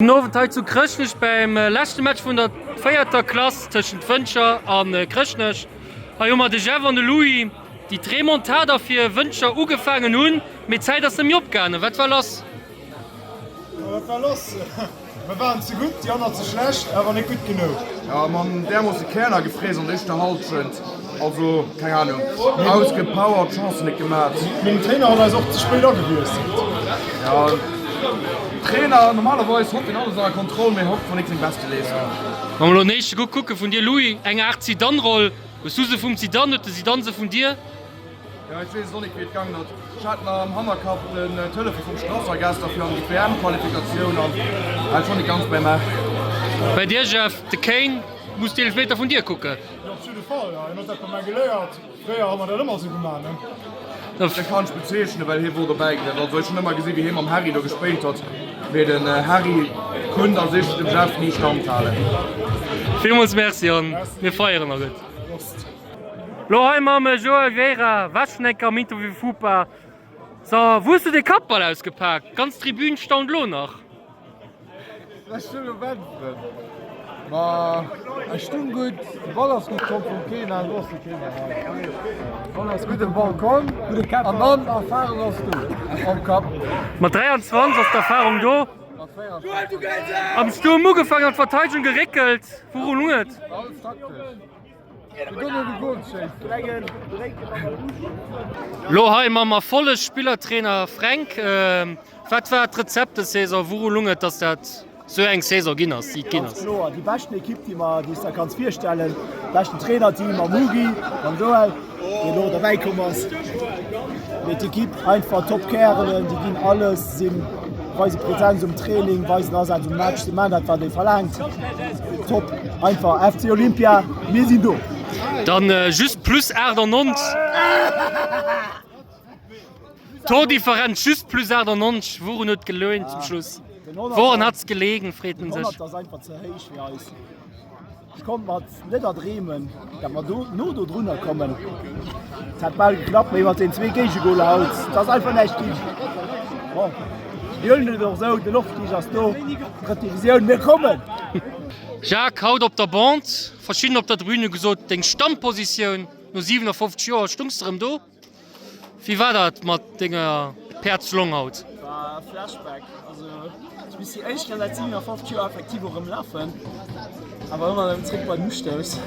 Gudden Owend hei zu Chrëschtnech beim leschte Match vun der véierter Klass tëschent Wëntger an Chrëschtnech. Hei hu mer de Jeff an de Louis, déi d'Remontada fir Wëntger ugefaangen hunn, mee d'Zäit ass net méi opgaangen. Wat war lass? Wat war lass? Mer waren ze gutt, déi aner ze schlecht, awer net gutt genuch. Jo, mer hunn därmoosse Käerner gefrees an der éischter Halschent. Also, keng Ahnung, ausgepowert, Chancen net gemat. Mee den Trainer hat eis och ze spéit agewiesselt. Jo, Trainer, normalerweis hott en alles ënner Kontroll, mee hott wor nik seng beste Leeschtung. Wa mer elo den éischte Guck kucke vun dir Louis, eng Aart Zidane-Roll. Hues du se vum Zidane, huet de Zidane se vun dir? Jo, ech weess et och nik wéi et gaangen ass. Ech hat nach am Hannerkapp den Telefon vum Strasser gester fir an déi WM-Qualifikatioun an hat schonn nik ganz bäi mer. Bei dir Jeff, de Kane muss d'Eelfmeter vun dir kucken. Jo, op jidde Fall. Hien huet dat bei mär geléiert. Fréier hu mer dat ëmmer esou gemaach, ne? Dat kann ech bezeechnen, well hie wor dobäi gewiescht. Also ech hunn ëmmer gesi wéi hie mam Harry do gespéilt huet, mee den Harry kunnt a sech dem Jeff ni stand halen. Villmools Merci an mir feieren nach gutt. Lo hei mam Joël Vieira, Waschnecker am Interview vu FUPA. So, wou hues du dee Kappball ausgepaakt? D'ganz Tribün staunt lo nach. Ech wëll op äntweren. Ma ech stung gutt, de Ball ass gutt komm vum Kenan, wou ass de Kenan hei? De Ball ass gutt, de Ball komm an dann d'Erfarung ass do am Kapp. Mat 23 ass d'Erfarung do. Mat 24. Am Sturm ugefaangen, an d'Verteidegung geréckelt. Wourun hu et? Alles taktesch. Fir dono de Goal ze schéissen. Lo hei mam Erfolleg-Spillertrainer Fränk. Wat war d'Rezept des Saison? Wouru lung et, dass dat sou eng Saison ginn ass, déi et ginn Ganz ass? kloer déi beschten Ekipp, déi mer, déi s der kanns virstellen. Beschten Trainerteam mam Hugi, mam Joël, deen elo derbäi komm ass. Mee d'Ekipp einfach top Kärelen, déi ginn alles, sinn, weise Präsenz um Training, weisen Asaz um Match, si maachen dat wat ee verlaangt. Top, einfach FC Olympia, mir sinn do! Dann just plus 98. Tordifferenz just plus 98, wourun huet gelount zum Schluss? Woran hat's gelegen, freet en Den sech. 100 ass einfach ze héich fir eis. Ech konnt mer net erdreemen, dat mer do no do drunner kommen. Et hat bal geklappt, mee mat den zwee Géigegoler haut, et ass einfach näischt ginn. Bon, mir huelen et och esou, den Opstig ass do, drëtt Divisioun, mir kommen! Jacques, haut op der Bande, verschidden op der Tribün hu gesot, deng Stammpositioun no 57 Joer, stungs de rëm do? Wéi war dat mat denger Päerdslong haut? War Flashback, also ech misst déi éischt Kéier säit 57 Joer effektiv och erëm lafen, awer ëmmer erëm zréck bei den Ustouss.